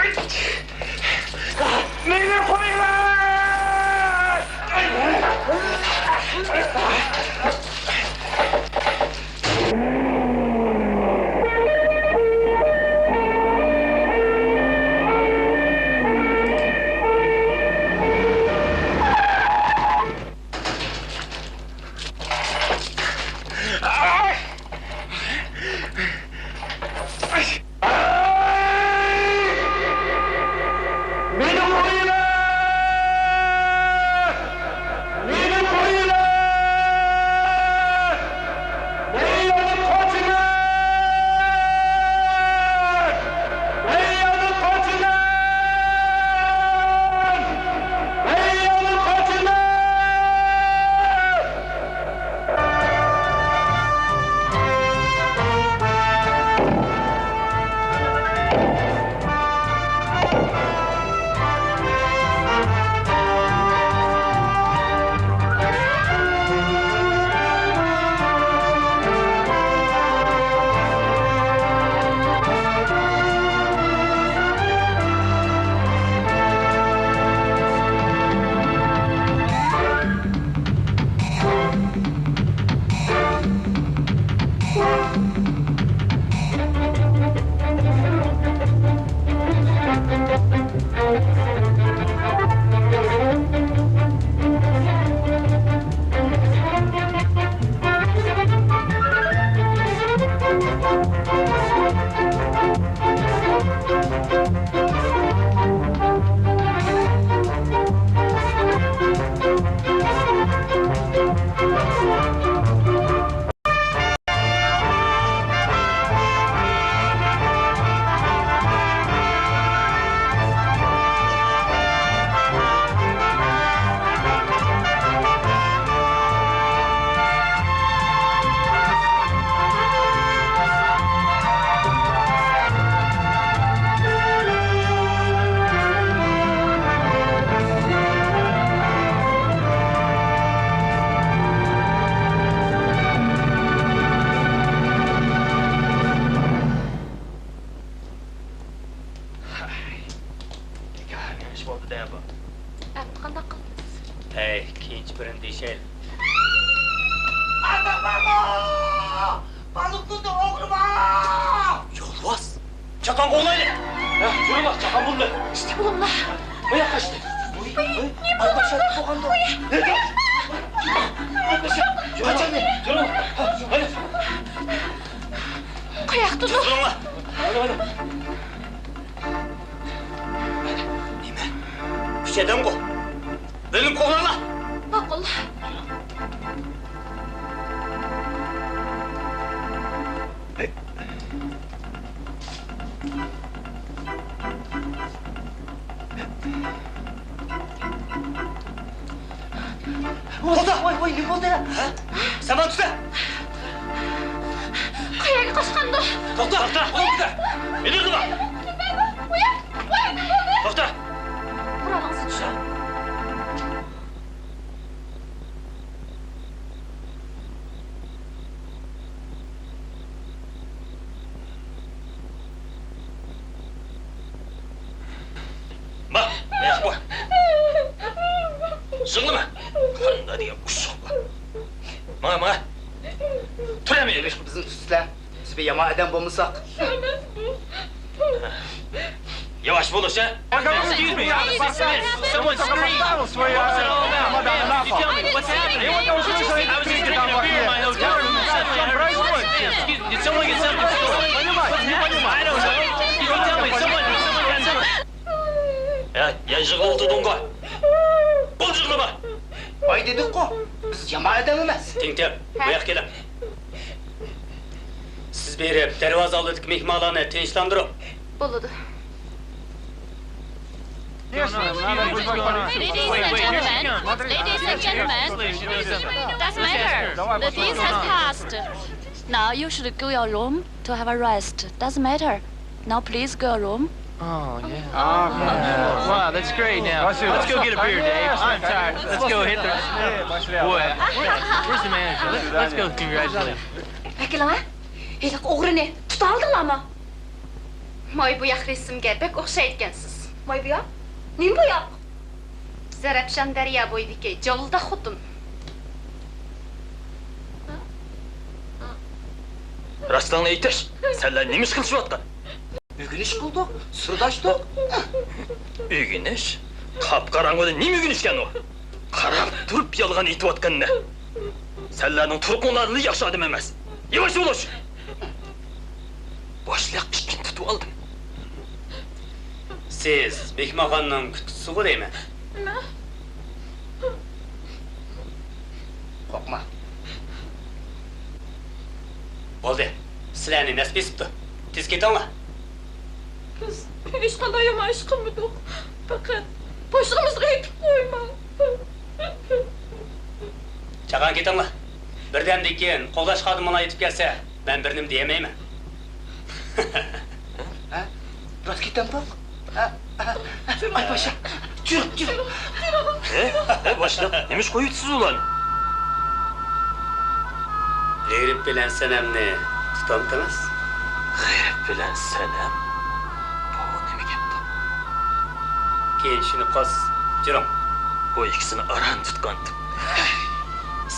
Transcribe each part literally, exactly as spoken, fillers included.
مېنى قويۇڭلار! بىكار ئىش بولدى-دە بۇ. ئەمدى قانداق قىلىمىز؟ ھەي، كېيىنچە بىرىنى دېيىشەيلى. ئاتا بارمۇ؟ بالىقتۇتۇ ئوغرىما! يولۋاس! چاقان قوغلايلى! ھە، يۈرۈڭلار، چاقان بولدى! ئىشتە بولۇڭلار! قويا قاچتى! نېمە بولدى؟ قاچايلى! يۈرۈڭ! ھە، ھەيدە! قاياقتا تۇر؟ تۇرۇڭلار! ھەيدە، ھەيدە! نېمە؟ ئۈچ ئادەمغۇ؟ بۆلۈنۈپ قوغلاڭلار! ماقۇل. توختا! ۋاي، ۋاي، نېمە بولدى؟ ھە؟ سامان تۇتە! قايەرگە قاچقاندۇ؟ توختا! توختا! توختا! مېنى قىلما! توختا! قورالىڭىزنى چۈشۈرۈڭ. ما، ياق بۇ. زىڭلىما. قانداق دېگەن ئۇششۇق بۇ. ماڭا، ماڭا. تۇر ئەمدى. بىزنى تۇتسىلەر. بىز بىر يامان ئادەم بولمىساق. ياۋاش بولۇش، ھە؟ Excuse me, someone scream. What's it all about? You tell me, what's happening? I was just gonna go to my hotel room and sit there. Excuse me, did someone get something stolen? I don't know. You tell me, someone, someone got something. يا، يا، يىغلاپ ئولتۇردۇڭغۇ. بول، يىغلىما. ۋاي دېدۇققۇ، بىز يامان ئادەم ئەمەس. تىڭتىڭ، بۇ ياققا كېلىڭ. سىز بېرىپ، دەرۋازا ئالدىدىكى مېھمانلارنى تىنچلاندۇرۇڭ. بولىدۇ. Ladies and gentlemen, ladies and gentlemen, doesn't matter. The thief has passed. Now you should go your room to have a rest. Doesn't matter. Now please go your room. Oh, yeah. Wow, that's great now. Let's go get a beer, Dave. I'm tired. Let's go hit the... Boy, where's the manager? Let's, let's go congratulate him. ئەكېلىڭە، ھېلىقى ئوغرىنى تۇتالدىڭلارمۇ؟ ماي بۇياق رەسىمگە بەك ئوخشايدىكەنسىز. ماي بۇياق؟ نېمە بۇياق؟ زەرەپشان دەريا بويىدىكى جاۋلىداق خوتۇن. راستىڭنى ئېيتىش، سەنلەر نېمە ئىش قىلىشىۋاتقان؟ ئۆگىنىش قىلدۇق، سىرداشتۇق. ئۆگىنىش؟ قاپقاراڭغۇدا نېمە ئۆگىنىشكەن ئۇ؟ قاراپ تۇرۇپ يالغان ئېيتىۋاتقىنىنى. سەنلەرنىڭ تۇرقۇڭلاردىنلا ياخشى ئادەم ئەمەس. ياۋاش بولۇش! باشلىق ئىككىنى تۇتۇۋالدىم. سىز مېھمانخانىنىڭ كۈتكۈچىسىغۇ دەيمەن. قورقما. بولدى. سىلەرنى نەس بېسىپتۇ. تېز كېتىڭلار. بىز ھېچقانداق يامان ئىش قىلمىدۇق. پەقەت باشلىقىمىزغا ئېيتىپ قويما. چاقان كېتىڭلار. بىردەمدىن كېيىن قوغداش خادىمىلار يېتىپ كەلسە، مەن بىر نېمە دېيەلمەيمەن. ھە؟ راست كېتەمدۇق؟ ھە؟ ھە؟ ئاي باشا، جۈرۈڭ، جۈرۈڭ. ھە؟ ھە، باشلىق، نېمە ئىش قويۇۋېتىسىز ئۇلارنى؟ غېرىب بىلەن سەنەمنى تۇتامتىڭىز؟ غېرىب بىلەن سەنەم؟ بۇ نېمە گەپتۇ؟ كېيىن چۈشىنىپ قالىسىز. جۈرۈڭ. بۇ ئىككىسىنى ئاران تۇتقانتىم.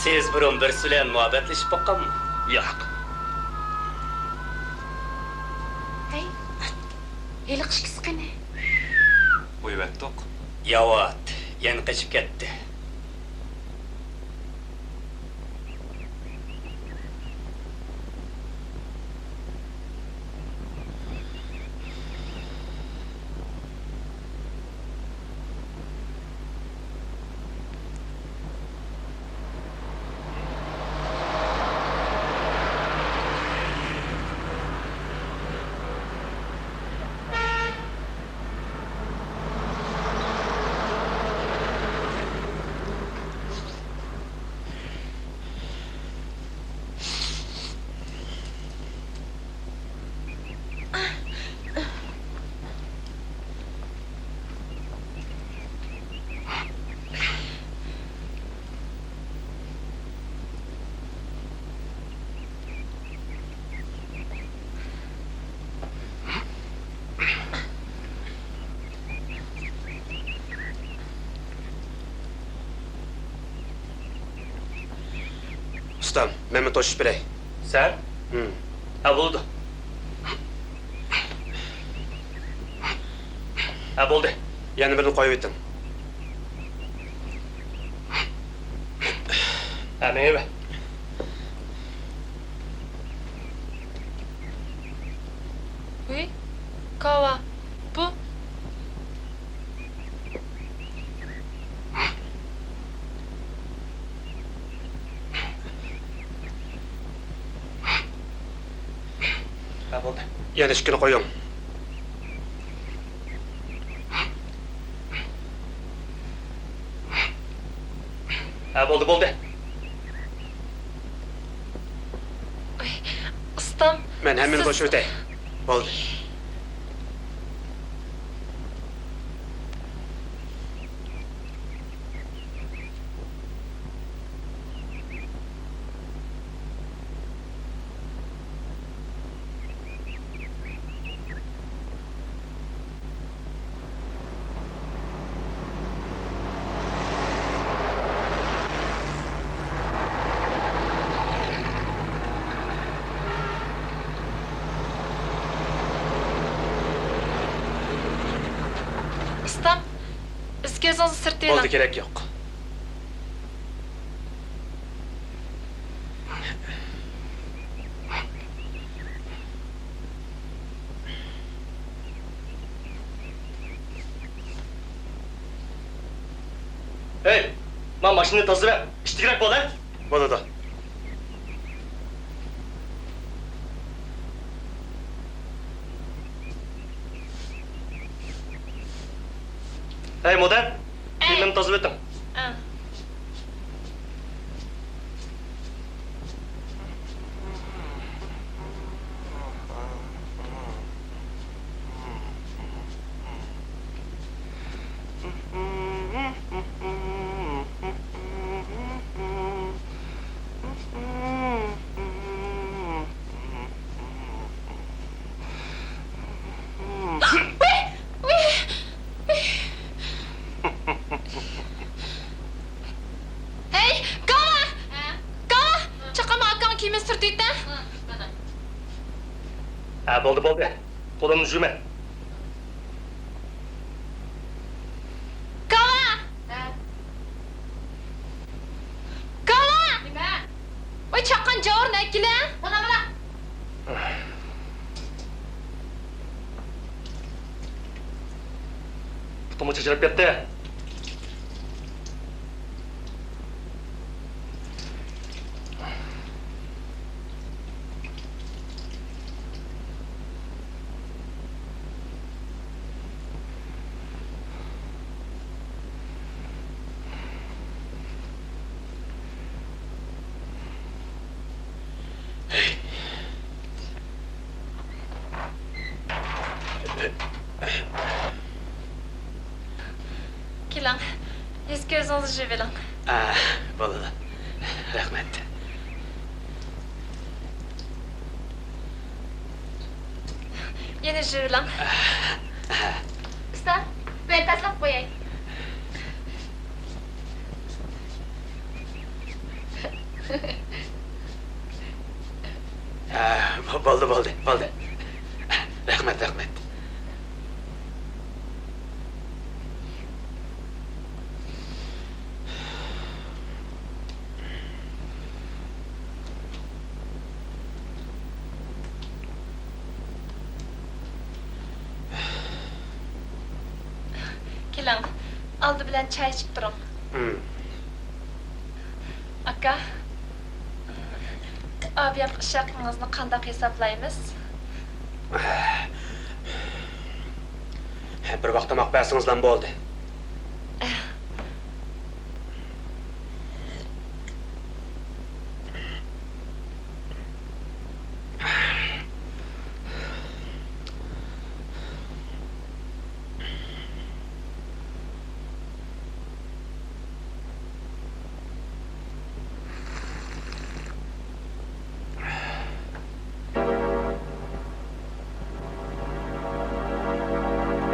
سىز بۇرۇن بىرسى بىلەن مۇھەببەتلىشىپ باققانمۇ؟ ياق. ھەي، ھېلىقى ئىككىسى قېنى؟ قويۇۋەتتۇق. ياۋات، يەنە قېچىپ كەتتى. ئۇستام، مەنمۇ توشۇپ بېرەي. سەن؟ ھىم. ھە، بولىدۇ. ھە، بولدى. يەنە بىرنى قويۇۋېتىڭ. ھە، مېڭىۋەر. ۋۇي، كاۋا، بۇ. ھە، بولدى. يەنە ئىككىنى قويۇڭ. ھە، بولدى، بولدى. ئاي، ئۇستام، مەن ھەممىنى سىز بوشىۋېتەي. بولدى. ئۇستام، ئىز كۆزىڭىزنى سۈرتۈۋېلىڭ. بولدى، كېرەك يوق. ھەي، مانا ماشىنىنى تازىلىۋەت، ئىتتىكرەك بول، ھە؟ بولىدۇ. ھەي، مودەم، ئەي. كىيىملىرىمنى تازىلىۋېتىڭ. ئە. سۈرتۈۋېتە. ھە، بولدى، بولدى. قولۇمنى جۇيىمەن. كاۋا! ھە. كاۋا! نېمە؟ ۋاي، چاققان جاۋۇرنى ئەكىلە. مانا، مانا. پۇتۇمغا چاچراپ كەتتى. كېلىڭ، يۈز-كۆزىڭىزنى يۇيۇۋېلىڭ. ئا، بولىدۇ. رەھمەت. يەنە يۇيۇۋېلىڭ. ئۇستا، مەن پەسلەپ قوياي. ھە، بولدى، بولدى، بولدى. رەھمەت، رەھمەت. كېلىڭ، ئالدى بىلەن چاي ئىچىپ تۇرۇڭ. ھىم. ئاكا، ئابىيەم ئىش ھەققىڭىزنى قانداق ھېسابلايمىز؟ بىر ۋاق تاماق بەرسىڭىزلا بولدى.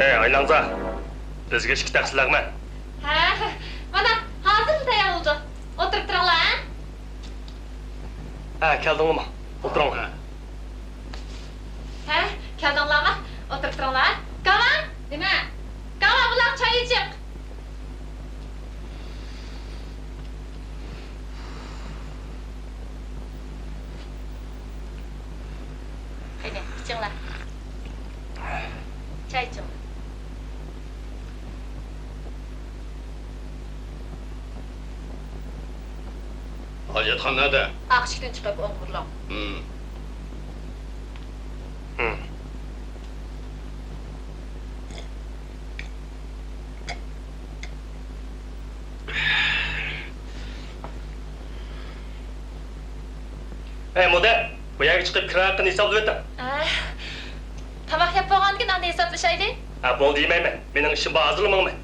ئەي، ئايلانزا، بىزگە ئىككى تەخسە لەغمەن. ھە، مانا، ھازىرلا تەييار بولىدۇ. ئولتۇرۇپ تۇرۇڭلار، ھە؟ ھە، كەلدىڭلارمۇ؟ ئولتۇرۇڭلار. ھە، كەلدىڭلارمۇ؟ ئولتۇرۇپ تۇرۇڭلار. كاۋا! نېمە؟ كاۋا، بۇلارغا چاي ئىچىڭ. قېنى، ئىچىڭلار. چاي ئىچىڭلار. ھاجەتخانا نەدە؟ ئاق ئىشىكتىن چىقىپ ئوڭغا بۇرۇلۇڭ. ھىم. ھىم. ئەي، مۇدىر، بۇ يەرگە چىقىپ كىرا ھەققىنى ھېسابلىۋېتىڭ. ئە، تاماق يەپ بولغاندىن كېيىن ئاندىن ھېسابلىشايلى. ھە، بولدى دېمەيمەن. مېنىڭ ئىشىم بار، ھازىرلا ماڭىمەن.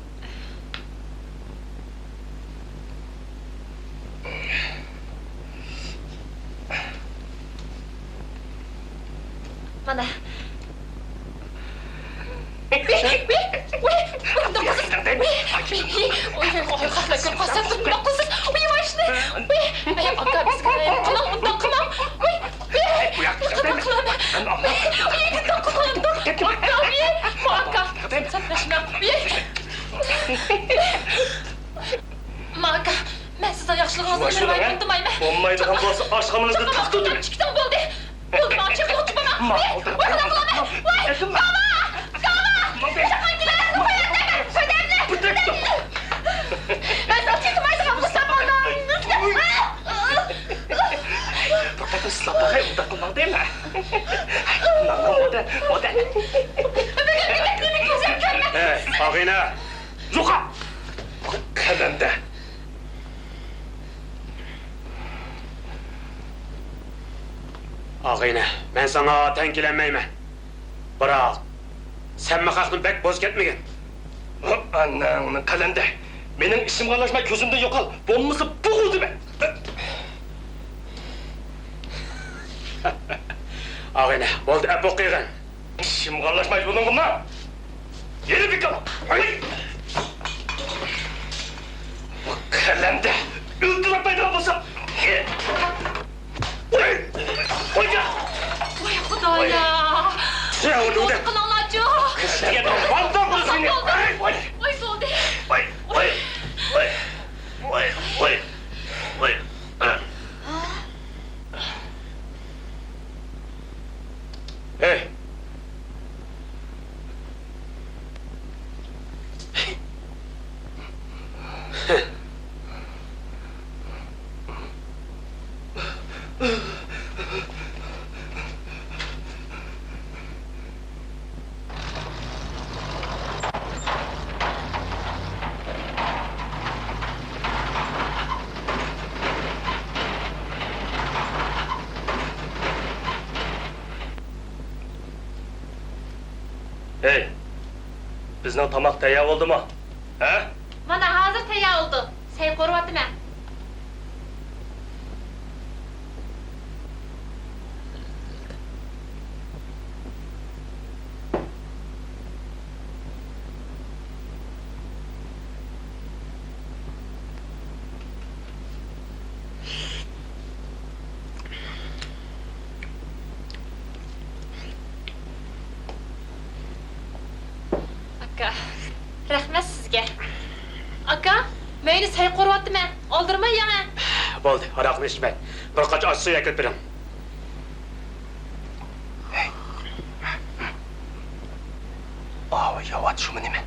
مانا. ۋىي، ۋىي، ۋىي، ۋىي، ئۇنداق قىلسا. ۋىي، ۋىي، ۋىي، ۋىي، ئۇنداق قىلسا، ۋىي، ۋاي، شۇنى. ۋىي، ۋىي، ئاكا، بىزگە قىلىڭ، ئۇنداق قىلماڭ. ۋىي، ۋىي، قانداق قىلىمەن؟ ۋىي، ئۇنداق قىلماڭ، ئۇنداق. ئاكا، ۋىي، ئاكا، سەن مەشنە. ۋىي. ماكا، مەن سىزنىڭ ياخشىلىقىڭىزنى بىر ۋايىم ئۇنتۇمايمەن. بولمايدىغان بولسا ئاشخانىڭىزنى تاقتىتىۋېتىڭ. چىقىڭ بولدى. بولدى، ماڭا چېقىلىپ تۇرماڭ. ۋاي، ۋاي، ۋاي، ۋاي، ۋاي. كاۋا! كاۋا! ياققان كېلەر، قويۇڭ دەيمەن. قويۇڭ دەيمەن. مەن سىزنى چېقىمايدىغان بولسام بولمايمىز. بىر قېتىم سىلاپ باقاي، ئۇنداق قىلماڭ دەيمەن. ماڭا مۇدە، مۇدە. ھەي، ئاغىنە! يوقال! قەلەندەر! ئاغىنە، مەن ساڭا تەڭ كېلەلمەيمەن. بىراق، سەنمۇ خەقنى بەك بوز كەتمىگىن. ئاناڭنى قەلەندەر! مېنىڭ ئىشىمغا ئارىلاشماي كۆزۈمدىن يوقال، بولمىسا بوغۇل دېمە! ئاغىنە، بولدى، ئەپۇ قىلغىن. ئىشىمغا ئارىلاشماي يولۇڭغا ماڭ! يېرى بىكار! ھەي! قەلەندەر! ئىلتىراتمايدىغان بولسا! ھەي! سېنىڭ تاماق تەييار بولدىمۇ؟ ھە؟ مانا، ھازىر تەييار بولدى. سەي قورۇۋاتىمەن. ئاكا، رەھمەت سىزگە. ئاكا، مەيلى، سەي قورۇۋاتىمەن. ئالدىرىماي يەڭە. بولدى، ھاراقنى ئىچمەي، بىر قاچا ئاچچىق سۈيى ئەكىلىپ بېرىڭ. ھەي. ئاۋۇ ياۋات شۇمۇ نېمە؟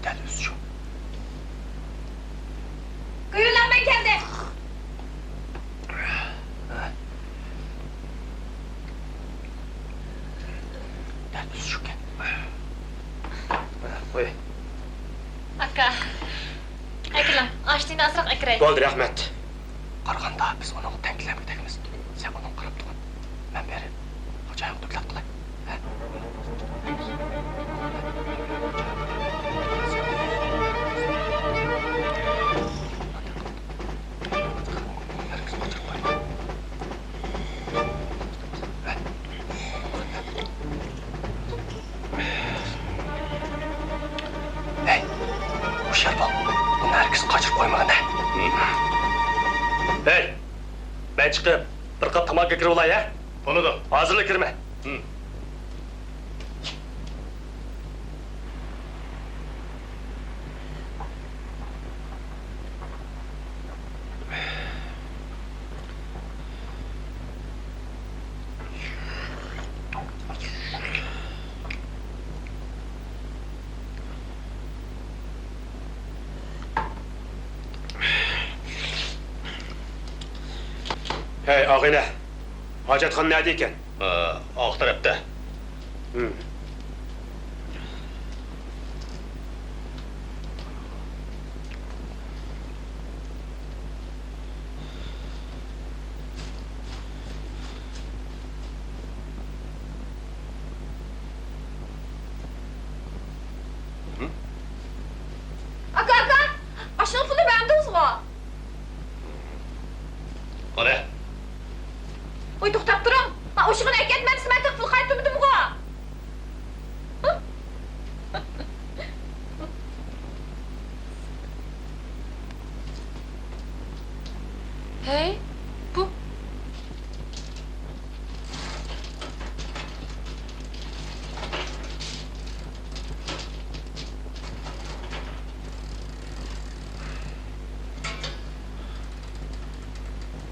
دەل ئۆزى شۇ. بۇيرۇڭلار، مەن كەلدىم. دەل ئۆزى شۇكەن. قوي. ئاكا، ئەكېلىڭ، ئاشنىنى ئازراق ئەكىرەي. بولدى، رەھمەت. قارىغاندا بىز ئۇنىڭغا تەڭ كېلەلمىگۈدەكمىز. سەن ئۇنىڭغا قاراپ تۇرغىن. مەن بېرىپ خوجايىنغا دوكلات قىلاي. ھە؟ ھەي، ھوشيار بول. بۇنى ھەرگىز قاچۇرۇپ قويمىغىن ھە. ھەي، مەن چىقىپ بىر قاپ تاماكا كىرىۋالاي ھە. بولىدۇ. ھازىرلا كىرىمەن. ھەي، ئاغىنە، ھاجەتخانا نەدە ئىكەن؟ ئارقا تەرەپتە. ئاكا، ئاكا! ئاشنىڭ پۇلىنى بەردىڭىزغۇ؟ قارا. ۋاي، توختاپ تۇرۇڭ. مەن ئوشۇقىنى ئەكەتمەمسە مەن تېخى پۇل قايتۇرمىدىمغۇ. ھەي، بۇ.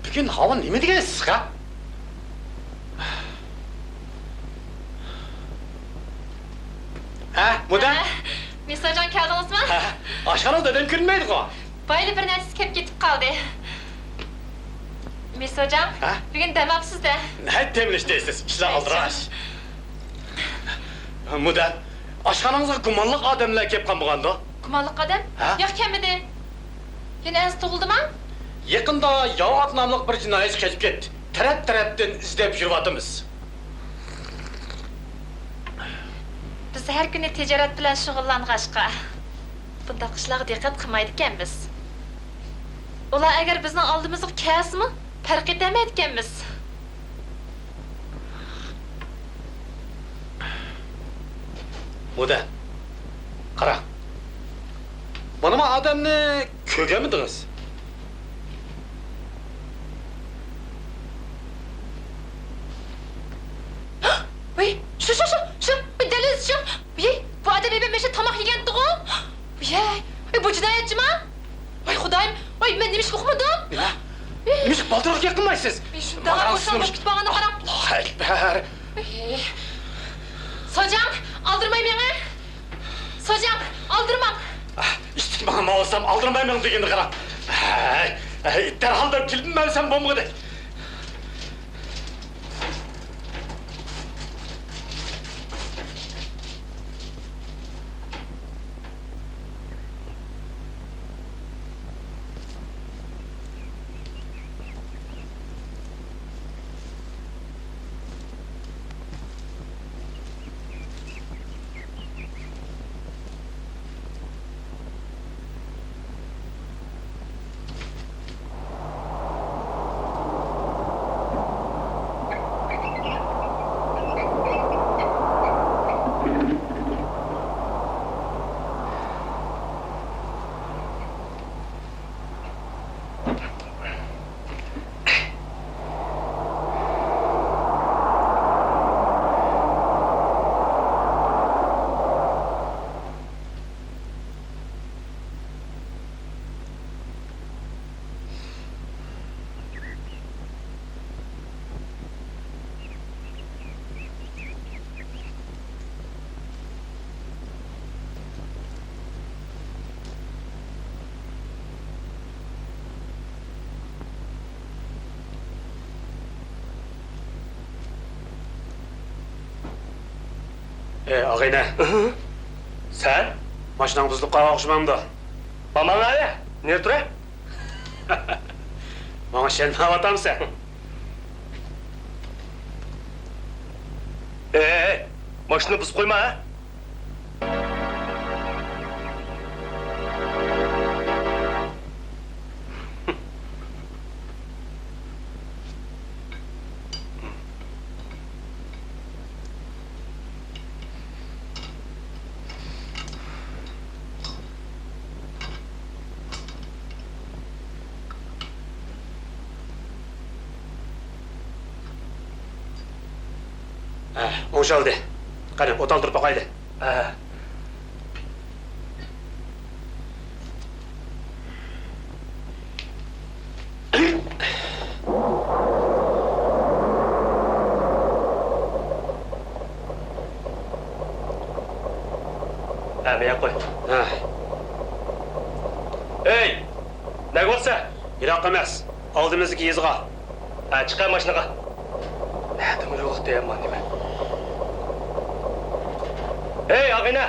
بۈگۈن ھاۋا نېمە دېگەن ئىسسىق-ھە؟ ھە، مۇدام؟ ھە، مىسوجان كەلدىڭىزمۇ؟ ھە، ئاشخانىڭىزدا ئادەم كۆرۈنمەيدىغۇ؟ بايىلا بىر نەچچىسى كەپ كېتىپ قالدى. مىسوجان، ھە؟ بۈگۈن دەم ئاپسىز-دە. ناھايىتى تەملىشتى، سىز ئىشلار ئالدىراش. مۇدام، ئاشخانىڭىزغا گۇمانلىق ئادەملەر كېلىپ قالمىغاندۇ؟ گۇمانلىق ئادەم؟ ھە؟ ياق، كەلمىدى. يەنە ئەنسە تۇغۇلدىمۇ؟ يېقىندا ياۋات ناملىق بىر جىنايەتچى قېچىپ كەتتى. تەرەپ-تەرەپتىن ئىزدەپ يۈرۈۋاتىمىز. بىز ھەر كۈنى تىجارەت بىلەن شۇغۇللانغاچقا، بۇنداق ئىشلارغا دىققەت قىلمايدىكەنمىز. ئۇلار ئەگەر بىزنىڭ ئالدىمىزغا كەلسىمۇ، پەرق ئېتەلمەيدىكەنمىز. مۇدام، قاراڭ. مانا ما ئادەمنى كۆرگەنمىدىڭىز؟ ۋىي، شۇ، شۇ، شۇ، شۇ، بىر دەل ئۆزى شۇ. ۋىي، بۇ ئادەم ئەمەس، مەن شۇ تاماق يېگەنتىغۇ. ۋىي، ۋىي، بۇ جىنايەتچىما؟ ۋاي خۇدايىم، ۋاي مەن نېمىشقا ئۇقمىدىم؟ نېمە؟ نېمىشقا بالدۇرراق گەپ قىلمايسىز؟ مەن شۇنداق بوشاڭلاپ كېتىپ قالغىنىنى قاراڭ. ئاللاھۇ ئەكبەر. سوجاڭ، ئالدىرىماي مېڭە. سوجاڭ، ئالدىرىماڭ. ئىشتىك ماڭا ماۋۇسام ئالدىرىماي مېڭ دېگىنىنى قاراڭ. ھەي، ھەي، دەرھال بېرىپ كېلىپ مەنسەم بولمىغۇدەك. ئەي، ئاغىنە. ئىھى. سەن؟ ماشىناڭ بۇزۇلۇپ قالغان ئوخشىمامدۇ؟ ماما نەدە؟ نېرى تۇرە؟ ماڭا ئىشەنمەيۋاتامسەن؟ ئەي، ئەي، ئەي، ماشىنىنى بۇزۇپ قويما، ھە؟ ھە، ئوڭشالدى. قېنى، ئوت ئالدۇرۇپ باقايلى. ھە. ھە، مېنى قوي. ھە. ئەي! نەگە بارسەن؟ يىراق ئەمەس. ئالدىمىزدىكى يېزىغا. ھە، چىقە ماشىنىغا. نەدىمۇ يوق دەيمەن نېمە؟ ھەي، ئاغىنە!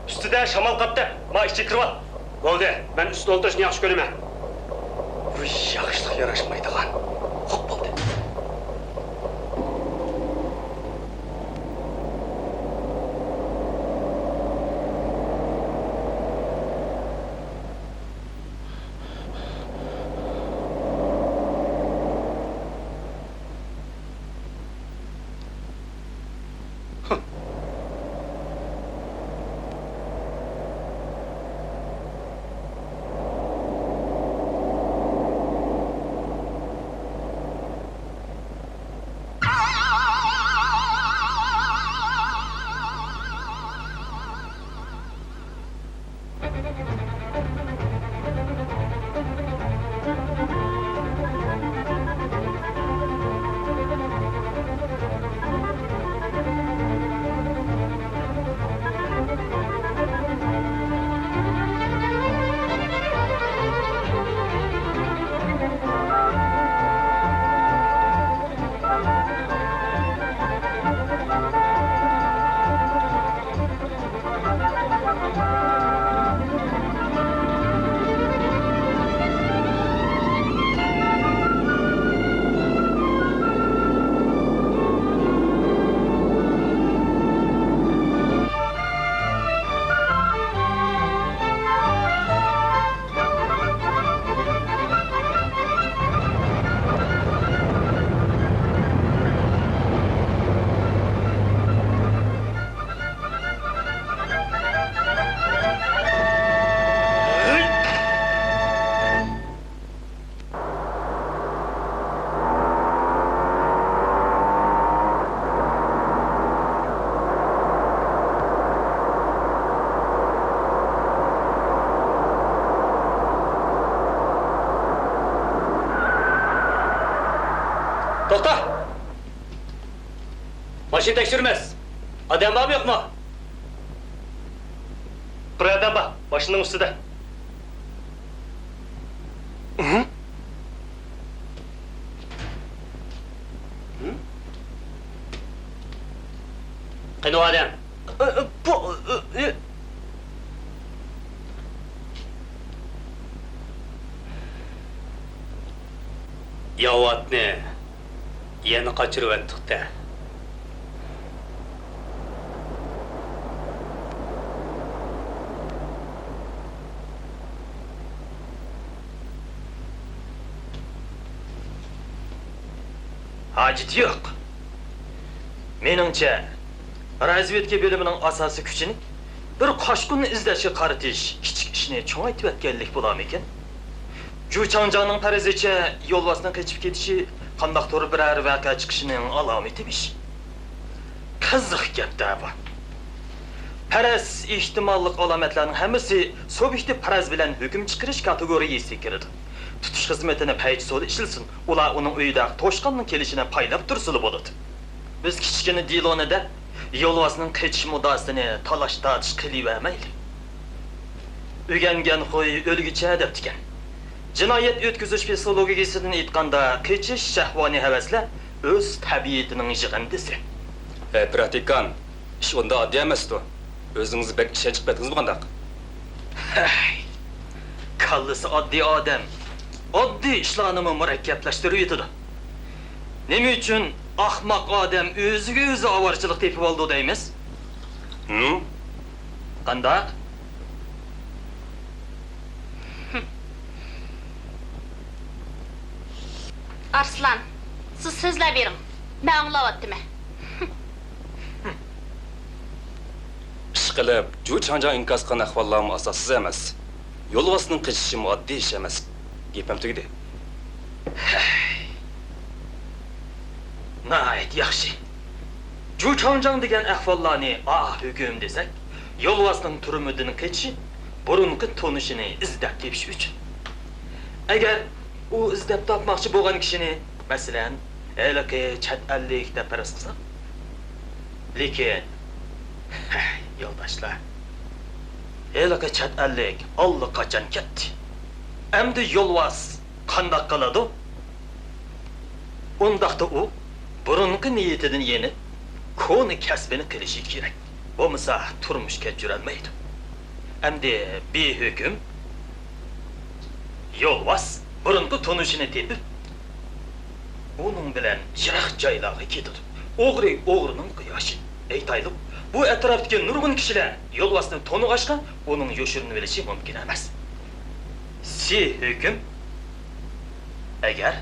ئۈستىدە شامال قاپتۇ. ما ئىچىگە كىرىۋال. بولدى، مەن ئۈستىدە ئولتۇرۇشنى ياخشى كۆرىمەن. ۋۇي، ياخشىلىق ياراشمايدىغان. خوپ، بولدى. توختا! ماشىنا تەكشۈرىمىز. ئادەم بارمۇ، يوقمۇ؟ بىر ئادەم بار، ماشىنىنىڭ ئۈستىدە. قېنى ئۇ ئادەم؟ بۇ، ياۋاتنى يەنە قاچۇرۇۋەتتۇق-دە. ھاجىتى يوق. مېنىڭچە، رازۋېدكا بۆلۈمىنىڭ ئاساسىي كۈچىنى بىر قاچقۇننى ئىزدەشكە قارىتىش كىچىك ئىشنى چوڭايتىۋەتكەنلىك بولارمىكىن؟ جۇ چاڭجاڭنىڭ پەرىزىچە، يولۋاسنىڭ قېچىپ كېتىشى قانداقتۇر بىرەر ۋەقە چىقىشىنىڭ ئالامىتىمىش. قىزىق گەپتە بۇ. پەرەز ئېھتىماللىق ئالامەتلەرنىڭ ھەممىسى سۇبيېكتىپ پەرەز بىلەن ھۆكۈم چىقىرىش كاتېگورىيىسىگە كىرىدۇ. تۇتۇش خىزمىتىنى پەيچى سودا ئىشلىسۇن، ئۇلار ئۇنىڭ ئۆيىدە توشقاننىڭ كېلىشىنى پايلاپ تۇرسىلا بولىدۇ. بىز كىچىككىنە دېلونى دەپ، يولۋاسنىڭ قېچىش مۇددىئاسىنى تالاش-تارتىش قىلىۋەرمەيلى. ئۆگەنگەن خۇي ئۆلگۈچە دەپتىكەن. جىنايەت ئۆتكۈزۈش پسىخولوگىيىسىدىن ئېيتقاندا، قېچىش شەھۋانىي ھەۋەسلەر ئۆز تەبىئىتىنىڭ يىغىندىسى. ھەي، پراتىكان، ئىش ئۇنداق ئاددىي ئەمەستۇ. ئۆزىڭىز بەك ئىشەنچ قىلىۋەتتىڭىزمۇ قانداق؟ ھەي، كاللىسى ئاددىي ئادەم ئاددىي ئىشلارنىمۇ مۇرەككەپلەشتۈرۈۋېتىدۇ. نېمە ئۈچۈن ئاخماق ئادەم ئۆزىگە ئۆزى ئاۋارىچىلىق تېپىۋالىدۇ دەيمىز؟ ھىم؟ قانداق؟ ئارسلان، سىز سۆزلەۋېرىڭ، مەن ئاڭلاۋاتىمەن. ئىشقىلىپ، جۇ چاڭجاڭ ئىنكاس قىلغان ئەھۋاللارمۇ ئاساسسىز ئەمەس. يولۋاسنىڭ قېچىشىمۇ ئاددىي ئىش ئەمەس. گېپىم تۈگىدى. ناھايىتى ياخشى. جۇ چاڭجاڭ دېگەن ئەھۋاللارنى ئا ھۆكۈم دېسەك، يولۋاسنىڭ تۈرمىدىن قېچىشى بۇرۇنقى تونۇشىنى ئىزدەپ تېپىش ئۈچۈن. ئەگەر ئۇ ئىزدەپ تاپماقچى بولغان كىشىنى، مەسىلەن، ھېلىقى چەت ئەللىك دەپ پەرەز قىلساق. لېكىن، ھەي، يولداشلار، ھېلىقى چەت ئەللىك ئاللىقاچان كەتتى. ئەمدى يولۋاس قانداق قىلىدۇ؟ ئۇنداقتا ئۇ بۇرۇنقى نىيىتىدىن يېنىپ، كونا كەسپىنى قىلىشى كېرەك. بولمىسا تۇرمۇش كەچۈرەلمەيدۇ. ئەمدى بى ھۆكۈم يولۋاس بۇرۇنقى تونۇشىنى تېپىپ، ئۇنىڭ بىلەن يىراق جايلارغا كېتىدۇ. ئوغرى ئوغرىنىڭ قۇياشى. ئېيتايلۇق، بۇ ئەتراپتىكى نۇرغۇن كىشىلەر يولۋاسنى تونۇغاچقا، ئۇنىڭ يوشۇرۇنۇۋېلىشى مۇمكىن ئەمەس. سى ھۆكۈم، ئەگەر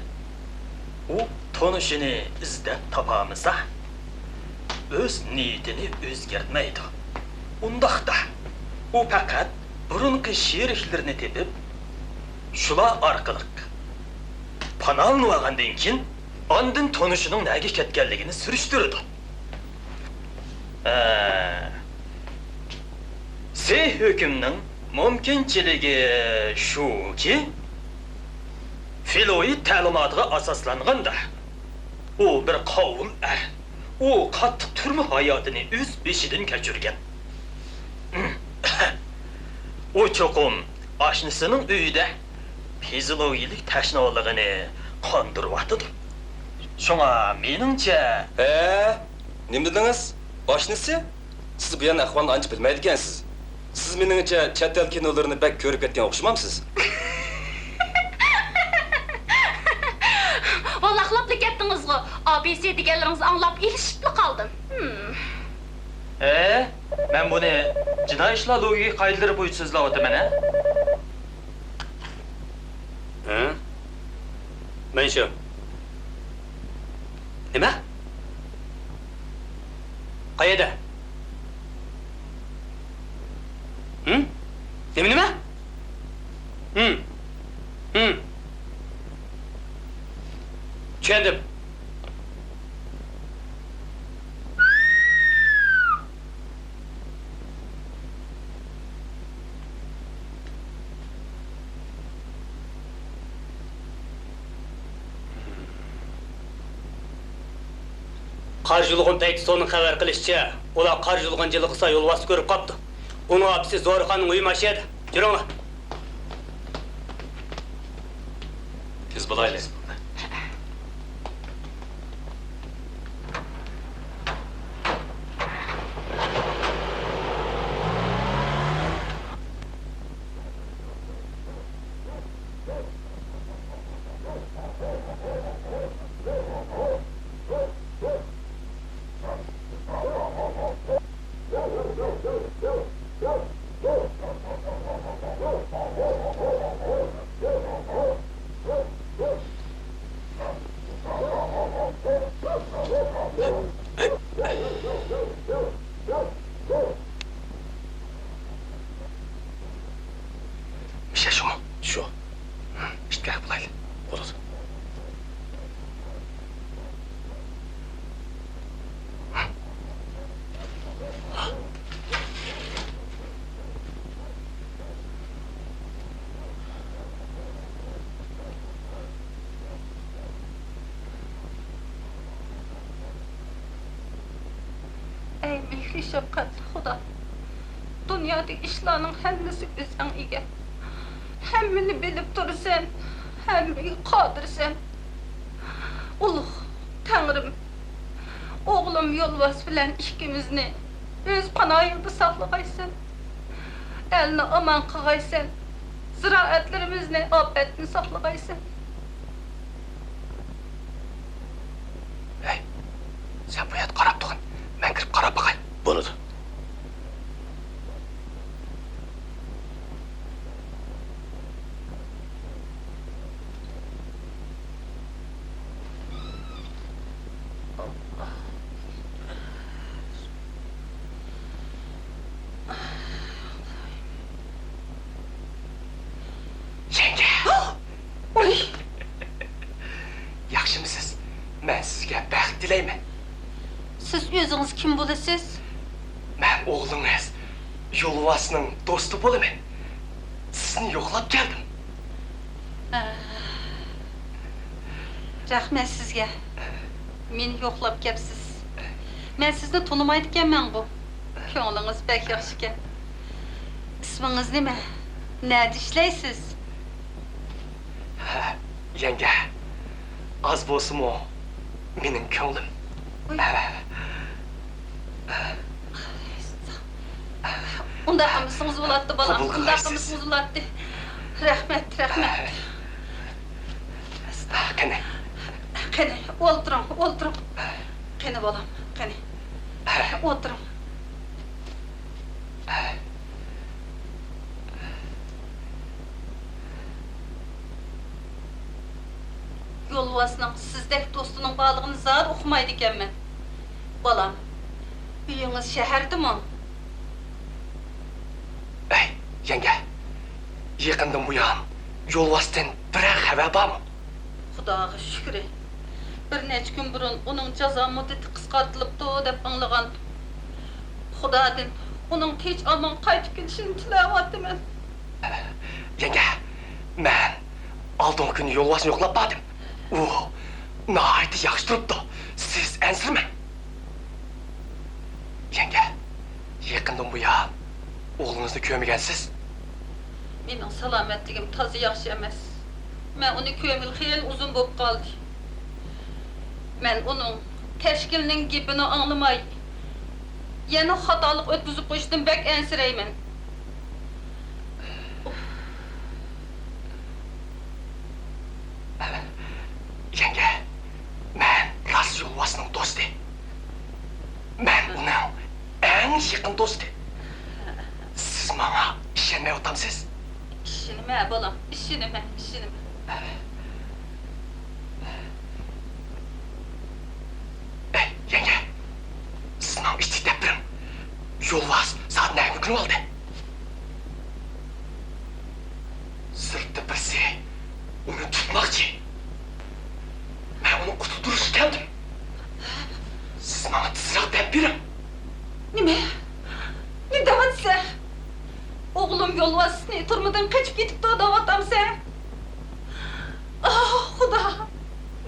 ئۇ تونۇشىنى ئىزدەپ تاپالمىسا، ئۆز نىيىتىنى ئۆزگەرتمەيدۇ. ئۇنداقتا، ئۇ پەقەت بۇرۇنقى شېرىكلىرىنى تېپىپ، شۇلار ئارقىلىق پاناھلىنىۋالغاندىن كېيىن، ئاندىن تونۇشىنىڭ نەگە كەتكەنلىكىنى سۈرۈشتۈرىدۇ. ھە. سى ھۆكۈمنىڭ مۇمكىنچىلىكى شۇكى، فىلويىد تەلىماتىغا ئاساسلانغاندا، ئۇ بىر قاۋۇل ئەر. ئۇ قاتتىق تۈرمە ھاياتىنى ئۆز بېشىدىن كەچۈرگەن. ئۇ چوقۇم ئاشنىسىنىڭ ئۆيىدە فىزىولوگىيىلىك تەشنالىقىنى قاندۇرۇۋاتىدۇ. شۇڭا مېنىڭچە، ھە؟ نېمە دېدىڭىز؟ ئاشنىسى؟ سىز بۇ يەرنىڭ ئەھۋالىنى ئانچە بىلمەيدىكەنسىز. سىز مېنىڭچە چەت ئەل كىنولىرىنى بەك كۆرۈپ كەتكەن ئوخشىمامسىز؟ ۋالاقلاپلا كەتتىڭىزغۇ. ئا بى سى دېگەنلىرىڭىزنى ئاڭلاپ ئېلىشىپلا قالدىم. ھىم. ھە؟ مەن بۇنى جىنايى ئىشلار لوگىكا قائىدىلىرى بويىچە سۆزلەۋاتىمەن، ھە؟ ھە؟ مەن شۇ. نېمە؟ قەيەردە؟ ھىم؟ نېمە، نېمە؟ ھىم. ھىم. چۈشەندىم. قارشى يۇلغۇن پەيتۇسونىڭ خەۋەر قىلىشىچە، ئۇلار قارشى يۇلغۇن جىلغىسا يولۋاسنى كۆرۈپ قاپتۇ. ئۇنىڭ ئاپىسى زورىخاننىڭ ئۆيى مانا شۇ يەردە. يۈرۈڭلار. تېز بولايلى. مىشە شۇمۇ؟ شۇ. ئىتكەك بولايلى. بولىدۇ. ئەي مېھرى شەپقەتلىك خۇدا! دۇنيادىكى ئىشلارنىڭ ھەممىسىگە ئۆزۈڭ ئىگە. ھەممىنى بىلىپ تۇرىسەن، ھەممىگە قادىرسەن. ئۇلۇغ تەڭرىم، ئوغلۇم يولۋاس بىلەن ئىككىمىزنى ئۆز پاناھىڭدا ساقلىغايسەن. ئەلنى ئامان قىلغايسەن. زىرائەتلىرىمىزنى ئاپەتتىن ساقلىغايسەن. ھەي، سەن بۇ يەردە قاراپ تۇرغىن. مەن كىرىپ قاراپ باقاي. بولىدۇ. يەڭگە! ۋاي! ياخشىمۇسىز؟ مەن سىزگە بەخت تىلەيمەن. سىز ئۆزىڭىز كىم بولىسىز؟ مەن ئوغلىڭىز يولۋاسنىڭ دوستى بولىمەن. سىزنى يوقلاپ كەلدىم. ئە، رەھمەت سىزگە. مېنى يوقلاپ كەپسىز. مەن سىزنى تونۇمايدىكەنمەنغۇ. كۆڭلىڭىز بەك ياخشىكەن. ئىسمىڭىز نېمە؟ نەدە ئىشلەيسىز؟ ھە، يەڭگە. ئاز بولسىمۇ، مېنىڭ كۆڭلۈم. ھە. ئۇنداق قىلمىسىڭىز بولاتتى، بالام. قوبۇل قىلغايسىز. ئۇنداق قىلمىسىڭىز بولاتتى. رەھمەت، رەھمەت. قېنى. قېنى، ئولتۇرۇڭ، ئولتۇرۇڭ. قېنى، بالام، قېنى. ئولتۇرۇڭ. يولۋاسنىڭ سىزدەك دوستىنىڭ بارلىقىنى زادى ئۇقمايدىكەنمەن. بالام، ئۆيىڭىز شەھەردىمۇ؟ ئەي، يەڭگە، يېقىندىن بۇيان يولۋاستىن بىرەر خەۋەر بارمۇ؟ خۇداغا شۈكرى، بىر نەچچە كۈن بۇرۇن ئۇنىڭ جازا مۇددىتى قىسقارتىلىپتۇ دەپ ئاڭلىغانتىم. خۇدادىن ئۇنىڭ تىنچ-ئامان قايتىپ كېلىشىنى تىلەۋاتىمەن. يەڭگە، مەن ئالدىنقى كۈنى يولۋاسنى يوقلاپ باردىم. ئۇ ناھايىتى ياخشى تۇرۇپتۇ. سىز ئەنسىرىمەڭ. يەڭگە، يېقىندىن بۇيان ئوغلىڭىزنى كۆرمىگەنسىز؟ مېنىڭ سالامەتلىكىم تازا ياخشى ئەمەس. مەن ئۇنى كۆرمىگىلى خېلى ئۇزۇن بولۇپ قالدى. مەن ئۇنىڭ تەشكىلنىڭ گېپىنى ئاڭلىماي، يەنە خاتالىق ئۆتكۈزۈپ قويۇشىدىن بەك ئەنسىرەيمەن. يەڭگە، مەن راست يولۋاسنىڭ دوستى. مەن ئۇنىڭ ئەڭ يېقىن دوستى. سىز ماڭا ئىشەنمەيۋاتامسىز؟ ئىشىنىمەن، بالام، ئىشىنىمەن، ئىشىنىمەن. ئەي، يەڭگە، سىز ماڭا ئىتتىك دەپ بېرىڭ. يولۋاس سائەت نەگە كۈنۈۋالدى؟ سىرتتا بىرسى ئۇنى تۇتماقچى. مەن ئۇنى قۇتۇلدۇرۇشقا كەلدىم. سىز ماڭا تېزراق دەپ بېرىڭ. نېمە؟ نېمە دەۋاتىسەن؟ ئوغلۇم يولۋاسنى تۈرمىدىن قېچىپ كېتىپتۇ دەۋاتامسەن؟ ئاھ، خۇدا!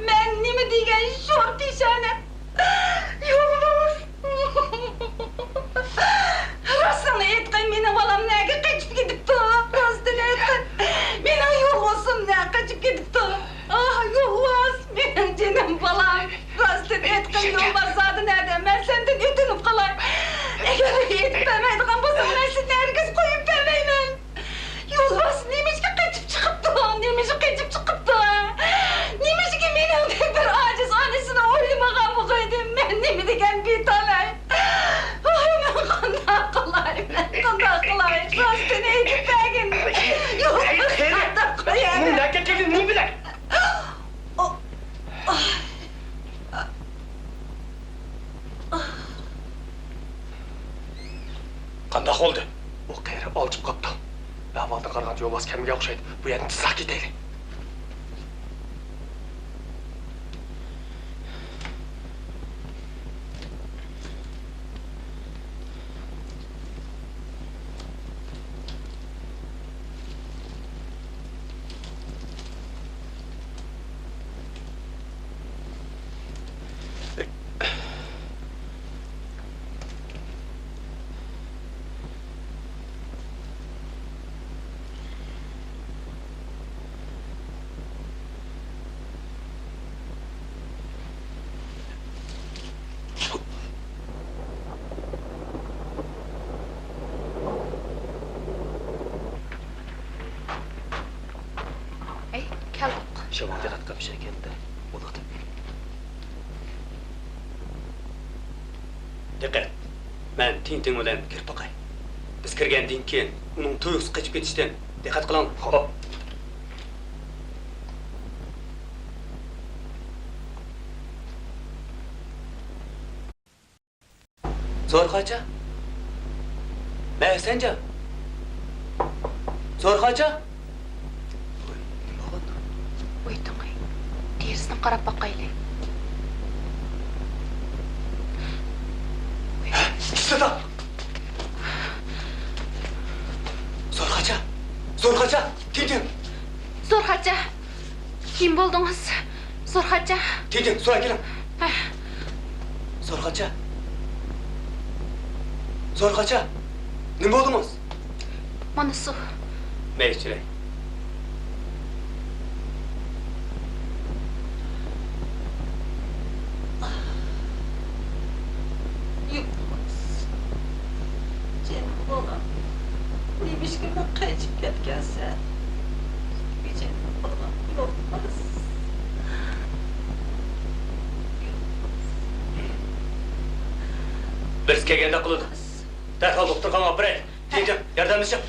مەن نېمە دېگەن شور پېشانە! يولۋاس! راستىڭنى ئېيتقىن، مېنىڭ بالام نەگە قېچىپ كېتىپتۇ؟ راستىنى ئېيتقىن، مېنىڭ يولۋىسىم نەگە قېچىپ كېتىپتۇ؟ ئاھ، يولۋاس، مېنىڭ جېنىم بالام. راستىنى ئېيتقىن، يولۋاس زادى نەدە؟ مەن سەندىن ئۆتۈنۈپ قالاي. ئەگەر ئېيتىپ بەرمەيدىغان بولساڭ، مەن سېنى ھەرگىز قويۇپ بەرمەيمەن. يولۋاس نېمىشقا قېچىپ چىقىپتۇ؟ نېمىشقا قېچىپ چىقىپتۇ؟ نېمىشقا مېنىڭدەك بىر ئاجىز ئانىسىنى ئويلىمىغان بولغايدى؟ مەن نېمە دېگەن بىتالاي؟ ۋاي، مەن قانداق قىلاي؟ مەن قانداق قىلاي؟ راستىنى ئېيتىپ بەرگىن. يولۋاس قانداق قىلاي؟ نېمە بىلەي؟ قانداق بولدى؟ ئۇ قېرى ئالجىپ قاپتۇ. ئەھۋالدىن قارىغاندا يولۋاس كەلمىگەن ئوخشايدۇ. بۇ يەردىن تېزراق كېتەيلى. كەلدۇق. شاۋاڭ دىققەت قىلمىش ئەكەندى. بولىدۇ. دىققەت! مەن تىڭتىڭ بىلەن كىرىپ باقاي. بىز كىرگەندىن كېيىن ئۇنىڭ تۇيۇقسىز قېچىپ كېتىشىدىن دىققەت قىلىڭلار. خوپ. زورخاچا؟ مەھسەنجان؟ زورخاچا؟ ۋوي، نېمە بولغاندۇ؟ ۋوي، توڭاي. دېرىزىدىن قاراپ باقايلى. ھە، ئىشلىدى! زورخاچا! زورخاچا! تىڭتىڭ! زورخاچا! نېمە بولدىڭىز؟ زورخاچا! تىڭتىڭ، سۇ ئەكېلىڭ! ھە. زورخاچا! زورخاچا! نېمە بولدىڭىز؟ مانا سۇ. مەن ئىچىرەي. يولدىمىز، جېنىم بالام، نېمىشقا مەن قېچىپ كەتكەنسەن؟ جېنىم بالام، يولدىمىز. بىرسى كەلگەندەك قىلىدۇ. دەرھال دوختۇرخانىغا ئاپىرەي. تىڭتىڭ، ياردەملىشىڭ.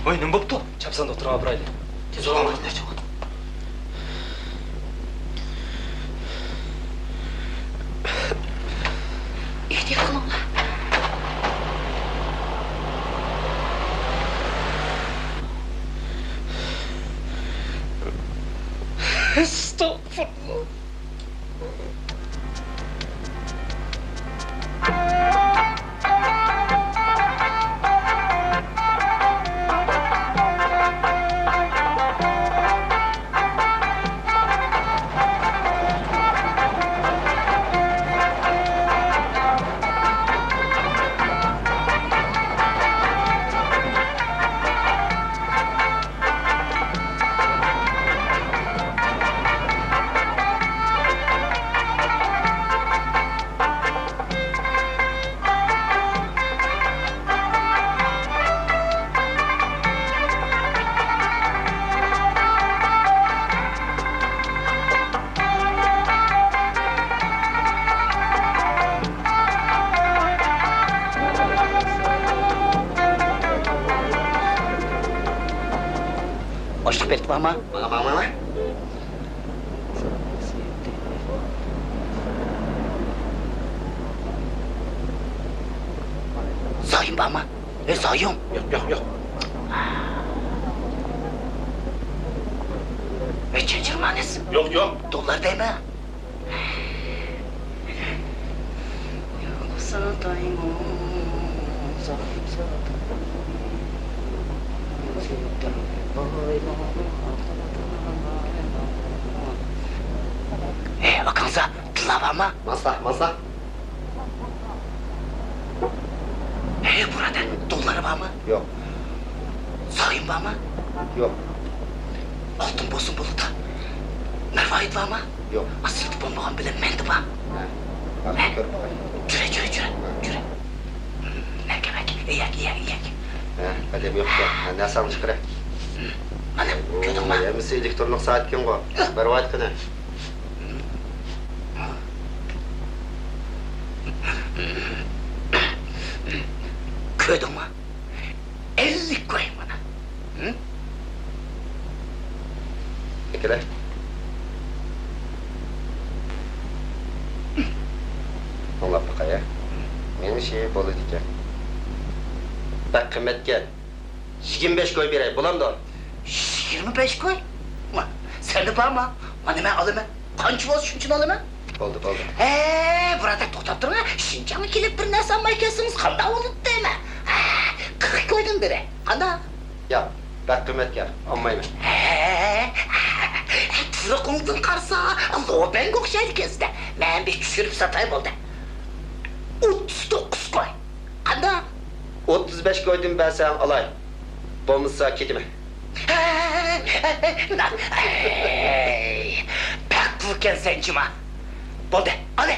ۋاي، نېمە بوپتۇ؟ چاپسان دوختۇرغا ئاپىرايلى. تېز بولۇڭلار. ئېھتىيات قىلىڭلار. ئەستەغپۇرۇللا. ئاشلىق بېلىتى بارمۇ؟ ماڭا، ماڭا، ماڭا. زايوم بارمۇ؟ ئەي، زايوم. يوق، يوق، يوق. ئەي، چەنچىرىمانىس. يوق، يوق. دوللار دەيمەن. ئەي، ئاكاڭزا، تىللا بارمۇ؟ ماسلا، ماسلا. ھەي، بۇرادەر، دوللار بارمۇ؟ يوق. زايوم بارمۇ؟ يوق. ئالتۇن بولسۇن بولىدۇ. مەرۋايىت بارمۇ؟ يوق. ئاسىيىت بولمىغان بىلەن مەندە بار. ھە. ھە؟ كۆرۈپ باقاي. جۈرە، جۈرە، جۈرە. ھە. جۈرە. مەكە، مەكە. ئىيەك، ئىيەك، ئىيەك. ھە، ئادەم يوق. ھە، نەرسەڭنى چىقىرە. مانا، كۆردۈڭمۇ؟ ھەممىسى ئېلېكترونلۇق سائەتكەنغۇ. مەرۋايىت قېنى؟ كۆردۈڭمۇ؟ ئەللىك كوي مانا. ھە؟ ئەكىلە. ئاڭلاپ باقاي، ھە؟ مېنىڭچە بولىدىكەن. بەك قىممەتكەن. يىگىرمە بەش كوي بېرەي، بولامدۇ؟ يىگىرمە بەش كوي؟ ۋاھ، سەندە بارمۇ؟ مانا مەن ئالىمەن. قانچە بولسا شۇنچىنى ئالىمەن. بولدى، بولدى. ھە، بۇرادەر، توختاپ تۇرۇڭ. شىنجاڭغا كېلىپ بىر نەرسە ئالماي كەلسىڭىز قانداق بولىدۇ دەيمەن. ھە، قىرىق كويدىن بېرەي. قانداق؟ ياق، بەك قىممەتكەن، ئالمايمەن. ھە، تۇرقۇڭدىن قارىسا، لوبەڭگە ئوخشايدىكەنسىز-دە. مەن بىر چۈشۈرۈپ ساتاي بولدى. ئوتتۇز توققۇز كوي. قانداق؟ ئوتتۇز بەش كويدىن بەرسەڭ ئالاي. بولمىسا كېتىمەن. ھەي، بەك قۇلكەنسەن جۇما. بولدى، ئالە.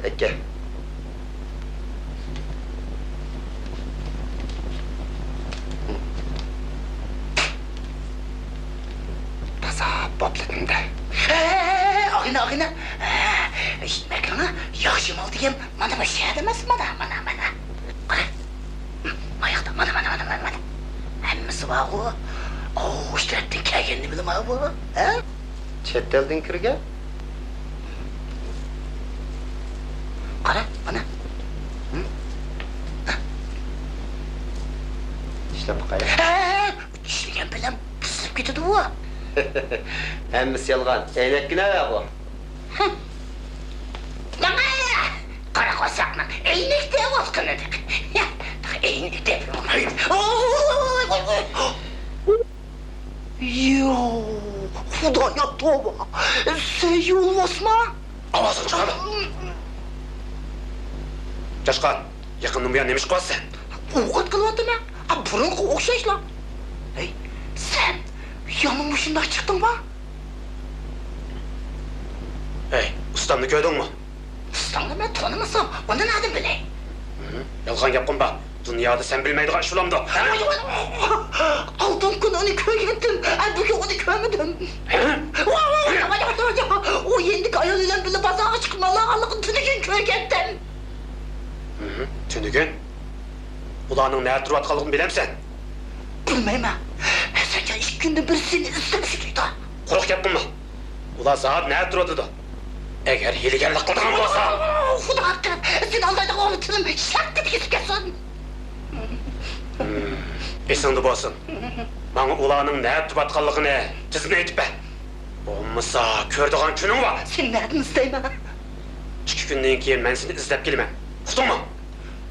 ئەكە. ئاغىنە، ئاغىنە. مەكرىڭە ياخشى مال دېگەن مانا بۇ شەدە ئەمەس، مانا، مانا، مانا. قارا. ماياقتا، مانا، مانا، مانا، مانا. ھەممىسى بارغۇ. ئاۋۇ ئىش تەرەپتىن كەلگەن نېمىلىما بۇ؟ ھە؟ چەت ئەلدىن كىرگەن؟ قارا، مانا. ھە؟ ئىشلەپ باقاي. ھە! چۈشلىگەن بىلەن بۇزۇلۇپ كېتىدۇ بۇ. ھەممىسى يالغان. ئەينەككىنە بۇ. ماڭا! قارا قورساقنىڭ ئەينەك دەۋاتقىنىدەك. ئەينەك دەپ. يو، خۇدايا توۋا. سەن يولۋاسما؟ ئاۋازىڭ چىقارما. چاشقان، يېقىندىن بۇيان نېمە ئىش قىلىۋاتىسەن؟ ئوقەت قىلىۋاتىمەن. ئا، بۇرۇنقىغا ئوخشاشلا. ھەي، سەن يەنە مۇشۇنداق چىقتىڭما؟ ھەي، ئۇستامنى كۆردۈڭمۇ؟ ئۇستامنى مەن تونۇمىسام، ئۇنى نەدىن بىلەي؟ ھە؟ يالغان گەپ قىلما. دۇنيادا سەن بىلمەيدىغان ئىش بولامدۇ؟ ۋاي، ۋاي، ۋاي. ئالدىنقى كۈنى ئۇنى كۆرگەنتىم، ئە، بۈگۈن ئۇنى كۆرمىدىم. ھە؟ ۋاي، ۋاي، ۋاي، ۋاي، ۋاي، ۋاي. ئۇ يېنىدىكى ئايال بىلەن بىللە بازارغا چىقىپ ماللارغانلىقىنى تۈنۈگۈن كۆرگەنتىم. ھە؟ تۈنۈگۈن؟ ئۇلارنىڭ نەدە تۇرۇۋاتقانلىقىنى بىلەمسەن؟ بىلمەيمەن. ھەسەنجان ئىككى كۈندىن بېرى سېنى ئىزدەپ يۈرىدۇ. قۇرۇق گەپ قىلما. ئۇلار زادى نەدە تۇرۇۋاتىدۇ؟ ئەگەر ھىيلىگەرلىك قىلىدىغان بولسا. خۇدا ھەققى، سېنى ئالدايدىغان ئۇمىتىم شەرت كېتىپ كەتسۇن. ھىم، ئېسىڭدە بولسۇن. ماڭا ئۇلارنىڭ نەدە تۇرۇۋاتقانلىقىنى تىزىملىك ئېيتىپ بەر. بولمىسا كۆرىدىغان كۈنۈڭ بار. سېنى نەدىن ئىزدەيمەن؟ ئىككى كۈندىن كېيىن مەن سېنى ئىزدەپ كېلىمەن. ئۇقتۇڭمۇ؟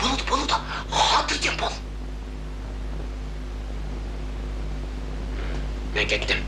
بولىدۇ، بولىدۇ. خاتىرجەم بول. مەن كەتتىم.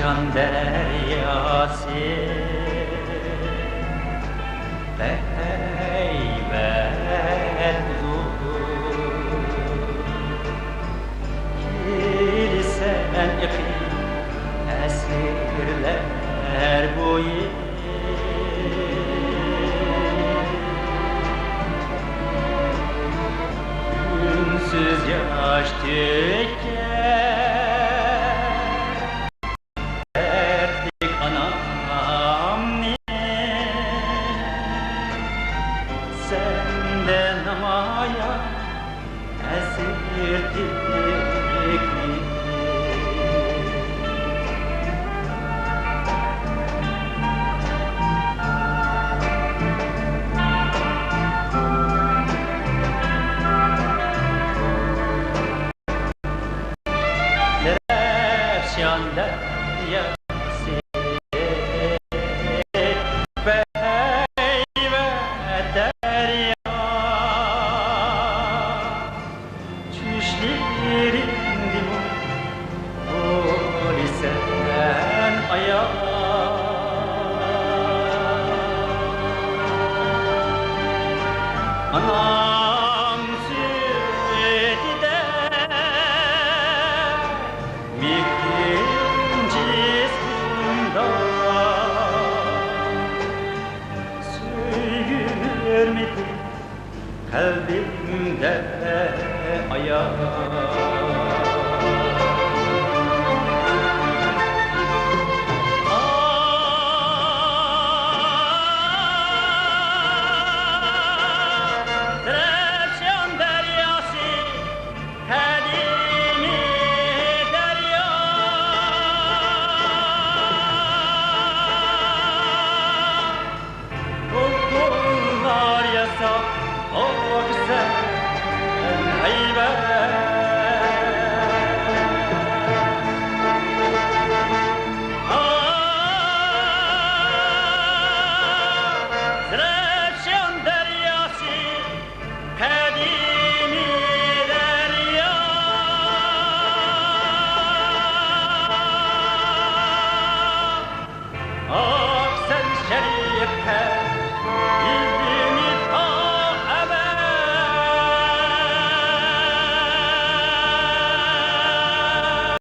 جان دەرياسى بەك ھەيۋەت ئۇزۇن. كېلىسەن ئېقىپ ئەسىرلەر بويى، ئۈنسىز ياش تۆككەن دەردلىك ئانامنى، سەندە نامايان ھەسرىتىمنى. زەرەپشان دەرياسى بەك ھەيۋەت دەريا. چۈشلىرىمدىمۇ بولىسەن ئايان. ئانام سۈيدىدە مېھرىم جىسمىمدا، سۆيگۈ ھۆرمىتى قەلبىمدە ئايان.